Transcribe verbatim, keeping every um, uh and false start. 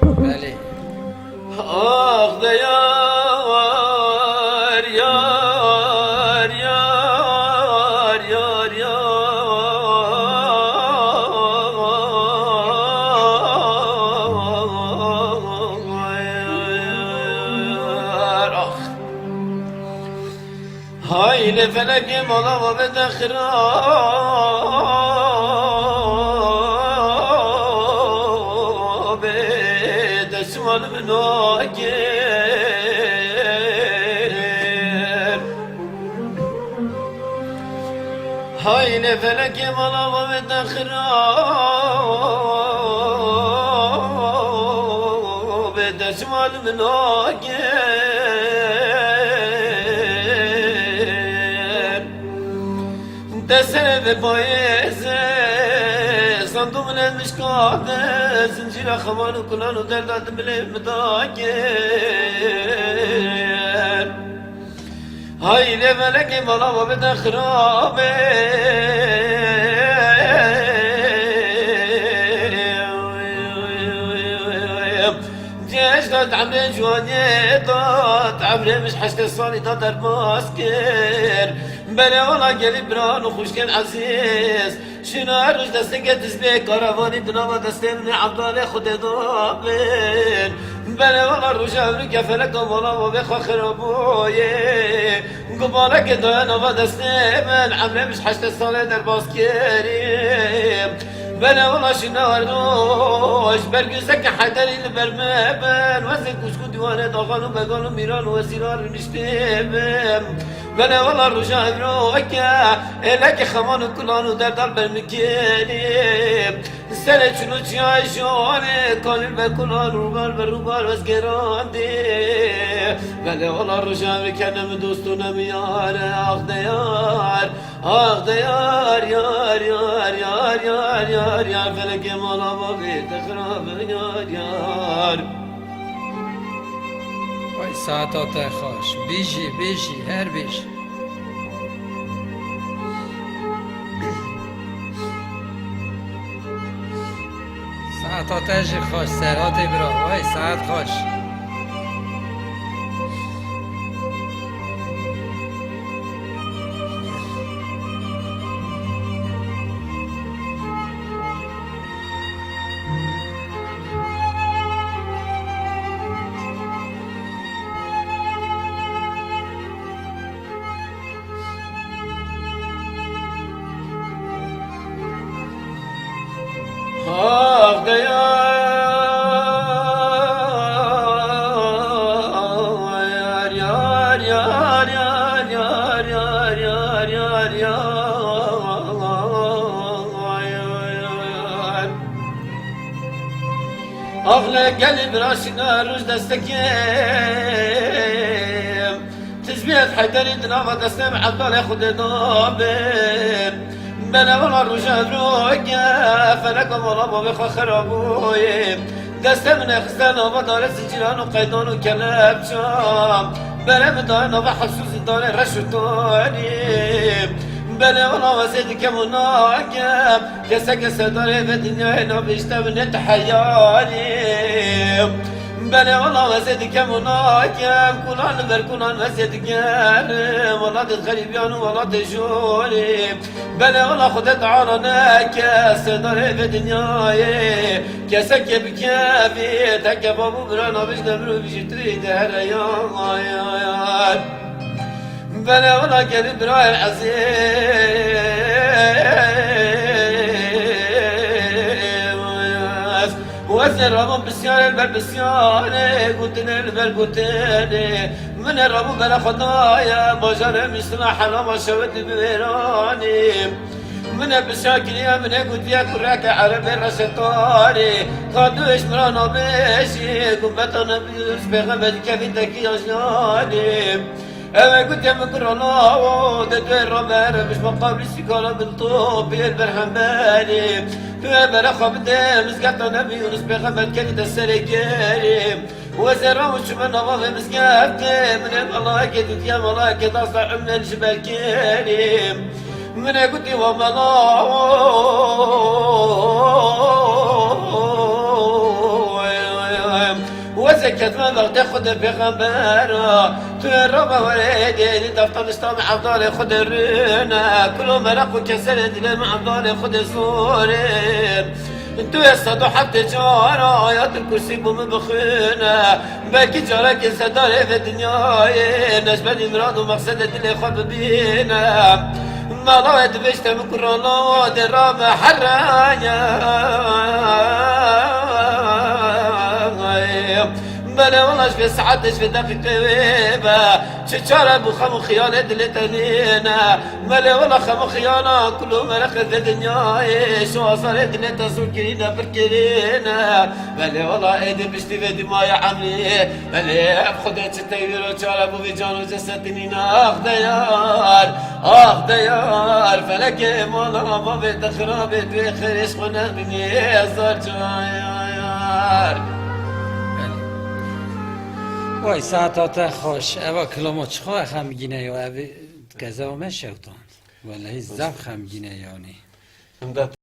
Belê. Ax de yar, yar, yar, yar, yar, yar. Ax. Hay lê felekê mala ve bide xirabê, destmal min nakir. Hay lê felekê mala ve bide xirabê, destmal min nakir. Te serê vê payêzê, sandu min ê mişkatê, zincîra xeman û kulan û derda di milê min dakir. Hay lê felekê mala ve bide xirabê. Cêş dat emrê ciwaniyê dat, emrê min ji heştê salî da derbas kir. Belê wala gelî biran û xwişkên ezîz. Şîna her roj desteke dizbê karavanî di nava destê min ê Ebdalê Xwedê da bin. Belê wala roja ewrî ke feleka mala ve bê xwe xiraboyê. Gubalekê daye nava destê min, emrê min ji heştê salê derbas kirî. Belê wala şîna her roj, berguzeke Heyderî li ber me bin, wezê kûşk û dîwanê daxan û began û mîran û wezîran rûniştê bin. Belê wala roja evroke, êleke xeman û kulan û derdan ber min kirî. Serê çûn û çiyayê şanê, kalî li ber kulan, rûbar ber rûbar wezgerandî. Belê wala roja evroke ne min dost û ne min yar e, ax de yar. Ax de yar, yar, yar, yar, yar, yar, yar, felekê mala bavê te xirab e, yar, yar. Vay saeta te xweş. Bijî, bijî, her bijî. Saeta te jî xweş, Serhatê bira. Vay saet xweş. Ax de yar, yar, yar. Ax le gelî bira şîna roj destekê. Tizbiyet Heyderî di nava destê min Ebdalê Xwedê da be. Belê wala roja evroke, feleka mala bavê xwe xiraboyê. Destê min ê xiste nava darê zincîran û qeydan û kelepçan. Berê min daye nava hepsû zindanê reş û tanî. Belê wala wezê dikem û nakem. Keseke serdarê vê dinyayê nabêjte min ê ti heyarî. Belê wala wezê dikem û nakem, kulan li ber kulan wezê digerim, welatê xerîbiyan û welatê jorê. Belê wala Xwedê Teala neke serdarê vê dinyayê, keseke bi kevî, teke bav û bira nabêjte mirovî jî tu yî dihere ya, ya, ya. Belê wela gelî birayê ezîz. Wezê rabû pisyarê li ber pisyarê, gotinê li ber gotinê. Min ê rabû bela xwe daye, bajarê Mîsila helama şewitî bi wêranê. Min ê pisyar kiriye, min ê gotiye kureke erebê reşetarê. Ka tu êş min re nabêjî, gurbeta Nebî Yûnus pêxember kevî tekî ya jiyanê. Ew ê gotê min kuro lawo, de tu ê rabe erebij me qabrî sîkara bin topî êl berhemberî. Tu ê bere xwe bidê mizgefta Nebî Yûnus pêxember kerî te serê gerî. Wezê raw çûme nava vê mizgeftê, min ê malayekê dûtiye malayekê dasta ilmên ji ber kerî. Min ê gotî wa melawo. Zeketme vextê Xwedê pêxembera, tu yê raba werê dê, dê deftan İslam evdalê Xwedê rûne, kulo meraq û keserê dilê me evdalê Xwedê zorê. Tu yê sed û heftê cara Ayatul Kursî bo min bixwîne, belkî carekê sedarê vê dinyayê, neşbedî mirad û mexsedê dilê xwe bibîne. Mala wê dibêjte min kurana dê rabe herreye. Belê wela ji vê saetê, ji vê deqîqê wê be, çi çare bû xem û xiyalê dilê te nîne. Belê wela xem û xiyala kul û mereqê vê dinyayê, şo azarê dilê te zor kirîne, pir kirîne. Belê wela êdî piştî vê dîmayê emrî, belê ev Xwedê çi tewîr û çare bû vê can û cesedê nîne. Ax deyar, ax deyar, felekê mala ma vê te xirabê, tu yê xêrê ji xwe nebînî, hezar cayar. Belê. Way saeta te xweş. Eva kilamo çixwe xemgîne yo, ev keza me şewtan. Wellahî zaf xemgîne yanî. Hem de